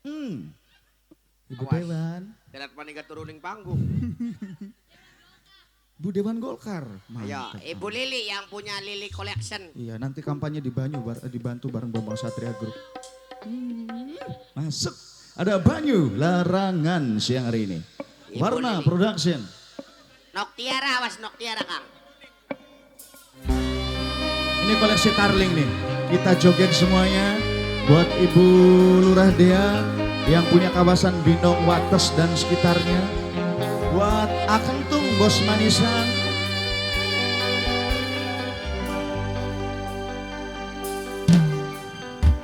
Ibu Awas. Dewan. Darat paninga turuning panggung. Bu Dewan Golkar. Ayo, Mantap. Ibu Lili yang punya Lili Collection. Iya, nanti kampanye di Banyu dibantu bareng Bambang Satria Group. Masuk. Ada Banyu Larangan siang hari ini. Ibu Warna Lili. Production. Nok Tiara, awas Nok Tiara, Kang. Ini koleksi Tarling nih. Kita joget semuanya buat Ibu Lurah Dea yang punya kawasan Binong, Wates dan sekitarnya. Buat Akentung Bos Manisan.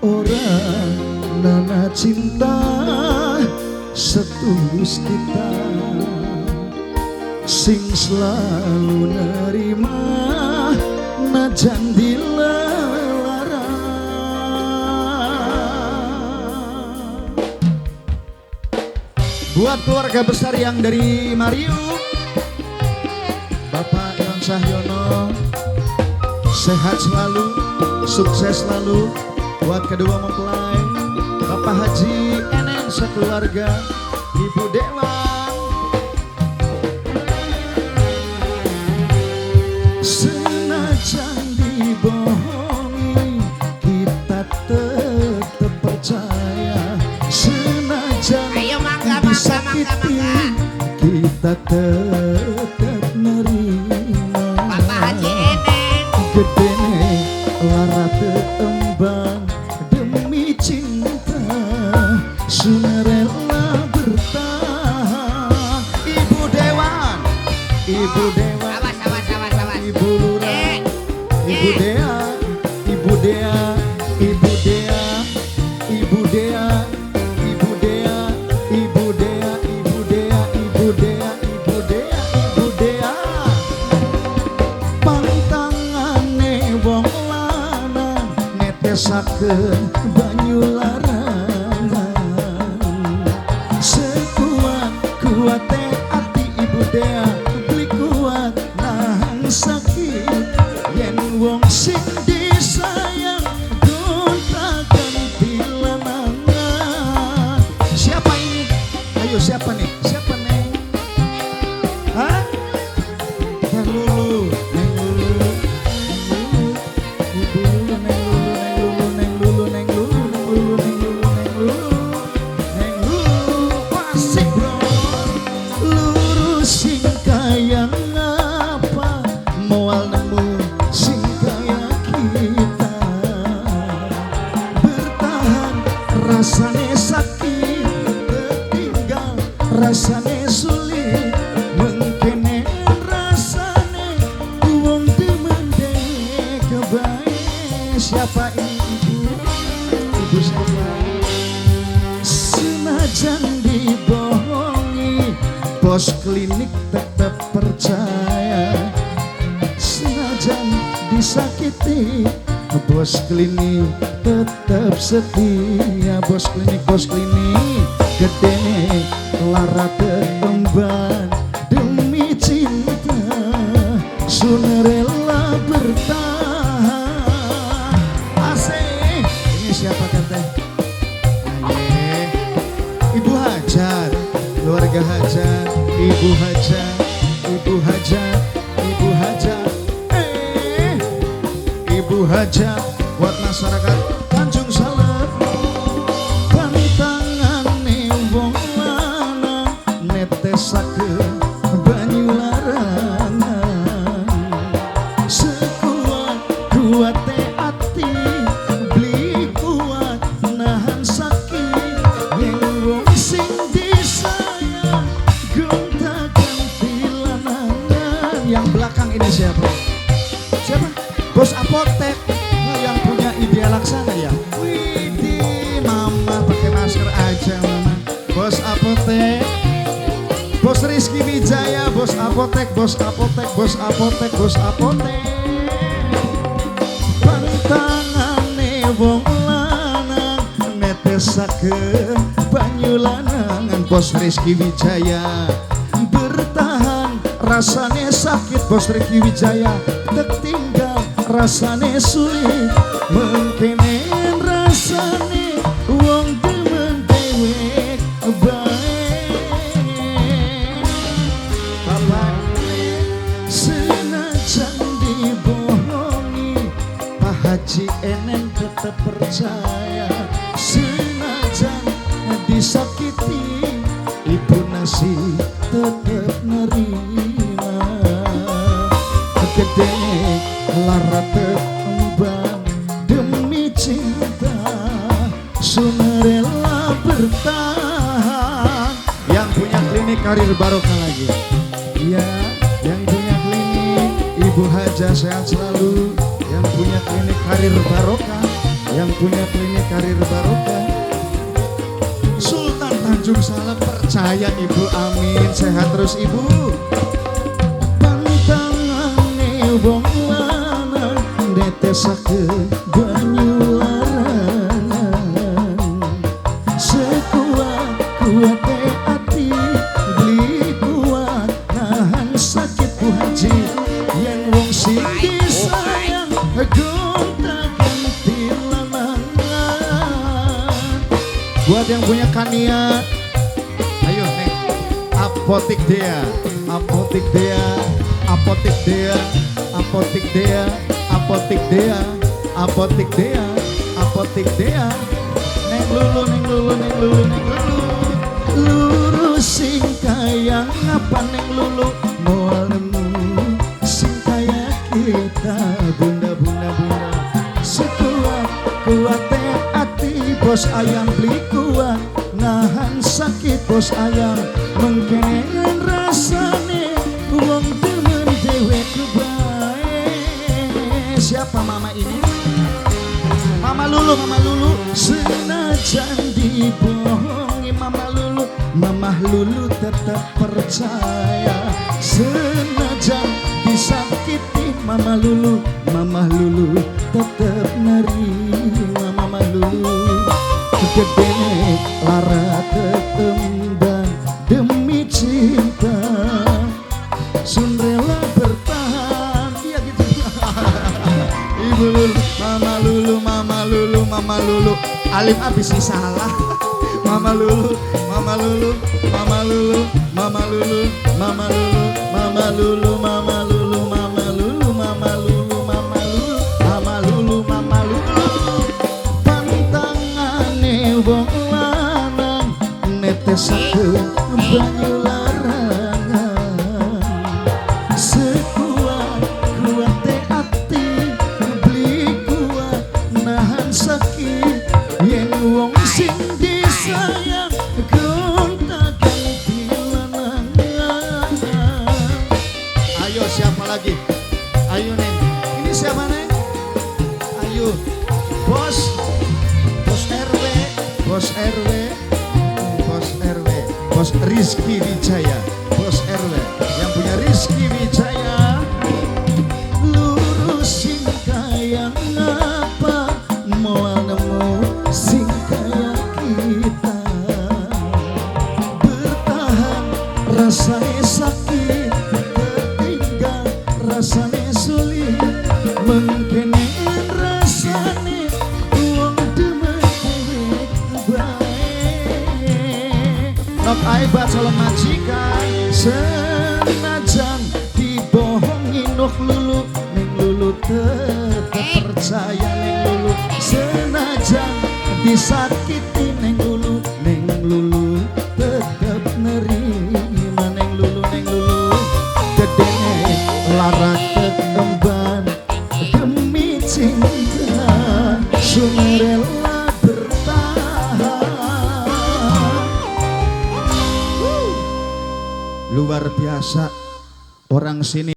Orang nana cinta setulus kita, sing selalu nerima najan dilelara. Buat keluarga besar yang dari Mario, Bapak Yon Sahyono, sehat selalu, sukses selalu. Buat kedua mempelai, Bapak Haji Enen sekeluarga, Ibu Dewan. Senajan dibohongi, kita tetap percaya. Senajan Ayo mangga, mangga, mangga, disakiti, mangga. kita tetap nerima. Bapak Haji Enen. Gedene lara teemban demi cinta, sumarela bertahan. Ibu Dewan, Ibu Dewan, Awas, awas, awas, awas. Ibu Lurah, Ibu Dea, Ibu Dea, Ibu Dea, Ibu Dea, Ibu Dea, Ibu Dea, Ibu Dea, Ibu Dea, Ibu Dea, Ibu Dea. Pantangane wong lanang netesaken banyu larangan. Sekuat kuate ati Ibu Dea, beli kuat nahan sakit. Yen wong sing disayang gonta-ganti lanangan. Siapa ini? Ayo siapa nih? Siapa nih? Hah? Neng Lulu, Neng Lulu, Neng Lulu, Ibu Lulu, Neng Lulu, Neng Lulu, Neng Lulu, Neng Lulu, Neng Lulu, Neng Lulu, Neng Lulu, asik bro. Lurus sing kaya ngapa, moal nemu sing kaya kita. Bertahan rasane sakit, tertinggal rasane sulit. Mengkene rasane wong demen kebae. Siapa ini ibu? Ibu siapa? Senajan dibohongi, bos klinik tetap percaya. Senajan disakiti, bos klinik tetap setia. Bos klinik, bos klinik, gedene lara teemban demi cinta, sunerela bertahan. Asik. Ini siapa teteh? Aye. Ibu Hajat, keluarga Hajat, Ibu Hajat, Ibu Hajat, Ibu Hajat, Ibu Hajat buat masyarakat Tanjung Saleh. Pantangane wong lanang netesaken banyu larangan. Sekuat kuate ati, beli kuat nahan sakit. Yen wong sing disayang gonta-ganti lanangan. Yang belakang ini siapa? Siapa? Bos apotek. Oh, yang punya ide laksana ya. Widih, mama pakai masker aja mama. Bos apotek, Bos Rizky Wijaya, bos apotek, bos apotek, bos apotek, bos apotek. Pantangane wong lanang netesaken banyu lanangan. Bos Rizky Wijaya bertahan rasane sakit. Bos Rizky Wijaya tertinggal rasane sulit. Mengkene rasane wong demen dhewe Disakiti ibu nasi tetep nerima. Gede lara teemban demi cinta sun rela bertahan. Yang punya klinik Karir Barokah lagi. Iya, yang punya klinik Ibu Haja sehat selalu. Yang punya klinik Karir Barokah, yang punya klinik Karir Barokah. Sultan Tanjung Salak percaya Ibu, amin, sehat terus Ibu. Pantangane wong lanang netesake banyu larangan. Sekuat kuate ati beli kuat nahan sakit Bu Haji. Yen wong sing disayang gonta ganti lanangan. Buat yang punya Kania, ayo nih, Apotik Dea, Apotik Dea, Apotik Dea, Apotik Dea, Apotik Dea, Apotik Dea, Apotik Dea. Neng Lulu, Neng Lulu, Neng Lulu, Neng Lulu. Lurus sing kaya ngapa Neng Lulu moal nemu sing kaya kita bunda bunda bunda. Sekuat kuate ati bos ayam beli kuat nahan sakit bos ayam mengkenen rasane wong demen dewek bae. Siapa mama ini? Mama Lulu, Mama Lulu. Senajan dibohongi Mama Lulu, Mama Lulu tetap percaya. Senajan disakiti Mama Lulu, Mama Lulu tetap nerima Mama Lulu. Gede lara tetemban demi cinta sun rela bertahan. Iya gitu. Ibu Lulu, Mama Lulu, Mama Lulu, Mama Lulu. Alim abis sih salah. Mama Lulu, Mama Lulu, Mama Lulu, Mama Lulu, Mama Lulu, Mama Lulu, Mama Lulu, Mama Lulu, Mama Lulu, Mama Lulu, Mama Lulu, Mama Lulu. Pantangane wong lanang netesake banyu larangan. Sekuat kuate ati beli kuat nahan sakit yen wong sing disayang gonta ganti lanangan. Ayo siapa lagi? Ayo Neng. Ini siapa Neng? Ayo bos, bos RW, bos RW, bos RW, bos Rizky Wijaya, bos RW yang punya Rizky Wijaya. Lurus sing kaya ngapa moal nemu sing kaya kita. Bertahan rasane sakit, tertinggal rasane sulit, mengkene rasane wong demen dewek bae. Nok ae calon majikan, senajan dibohongi Nok Lulu, Neng Lulu tetep percaya Neng Lulu. Senajan disakiti Neng Lulu, Neng Lulu tetep nerima Neng Lulu, Neng Lulu. Gede lara tetemban demi cinta sun rela bertahan. Luar biasa orang sini.